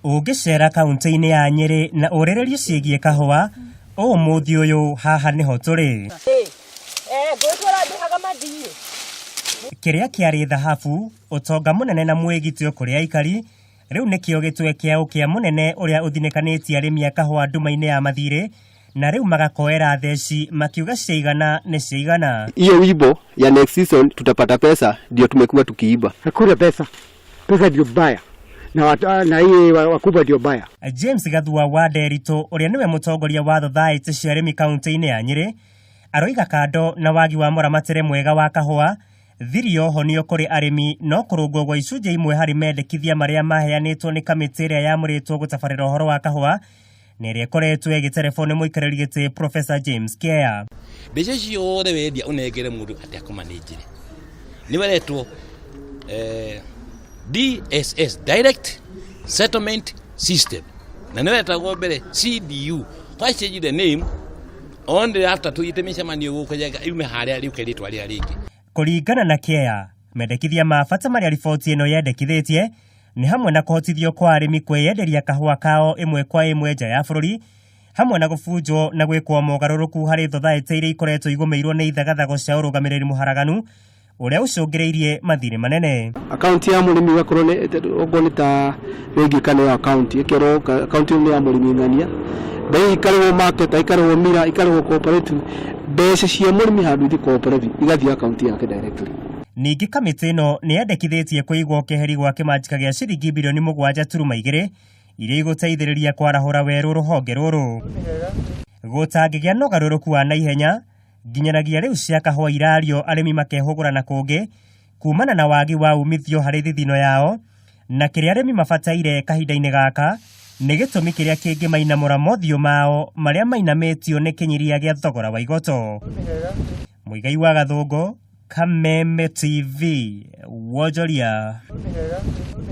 Ũngĩcera kaunti-inĩ ya Nyĩrĩ na ũrĩrĩrie ciĩgiĩ kahũa, ũmũthĩ ũyũ haha nĩho tũrĩ. Kĩrĩa kĩarĩ thahabu, ũtonga mũnene na mwĩgitio kũrĩ aikari, rĩu nĩkĩo gĩtwe kĩa ũkĩa mũnene ũrĩa ũthinĩkanĩtie arĩmi a kahũa nduma-inĩ ya mathirĩ, na rĩu magakoera theci makiuga ciaigana nĩ ciaigana. Hiyo wimbo ya next season tutapata pesa ndio tumekuwa tukiimba. Hakuna pesa, pesa ndio mbaya na, watu, na hii wakubwa ndio mbaya. James Gathua wa Nderitu ũrĩa nĩwe mũtongoria wa thothaitĩ cia arĩmi kaunti-inĩ ya Nyĩrĩ aroiga kando na wagi wa mũramatĩre mwega wa kahũa thiri yohonio kũrĩ arĩmi no kũrũngwo gwa icunjĩ imwe harĩ mendekithia marĩa maheanĩtwo nĩ kamĩtĩ ĩrĩa yamũrĩtwo gũtabarĩra ũhoro wa kahũa na ĩrĩa ĩkoretwo ĩgĩterebwo nĩ mũikarĩri gĩtĩ Professor James Kea. Mbeca ciothe wendia ũnengere mũndũ atĩ akũmanĩnjĩre nĩ weretwo DSS, Direct Settlement System, na nĩ wetagwo mbere CDU. Why change the name only after tũthiĩte mĩcemanio gũkũ nyenga yume harĩa rĩũke rĩtwa rĩrĩa rĩngĩ? Kũringana na Kea, mendekithia ma bata marĩa riboti ĩno yendekithĩtie nĩ hamwe na kũhotithio kwa arĩmi kwĩyenderia kahũa kao ĩmwe kwa ĩmwe nja ya bũrũri, hamwe na gũbunjwo na gwĩkwo mogarũrũku harĩ thothaitĩ iria ikoretwo igũmĩirwo nĩ ithagathago cia ũrũgamĩrĩri mũharaganu ũrĩa ũcũngĩrĩirie mathirĩ manene. Akaunti ya mũrĩmi ĩgakorwo nĩ okorwo nĩ ta bengi kana ĩyo akaunti ĩkerwo akaunti ĩyo nĩ ya mũrĩmi ng'ania, mbei ikarĩhwo market, ikarĩhwo mira, ikarĩhwo cooperative, mbeca cia mũrĩmi handũ ithiĩ cooperative igathiĩ akaunti yake directly. Ningĩ kamĩtĩ ĩno nĩ yendekithĩtie kũigwo keheri gwa kĩmanjĩka gĩa ciringi birioni 7.2 iria igũteithĩrĩria kwarahũra werũ rũhonge rũrũ. Gũtangĩgĩa na ũgarũrũku wa naihenya nginyanagia rĩu cia kahũa irario arĩmi makehũgũra na kũngĩ kumana na wagi wa umithio harĩ thithino yao na kĩrĩa arĩmi mabataire kahinda-inĩ gaka nĩ gĩtũmi kĩrĩa kĩngĩmainamũra mothiũ mao marĩa mainamĩtio nĩ kĩnyiria gĩa thogora wa igoto. Mũigai wa Gathũngũ, Kameme TV, wonjoria.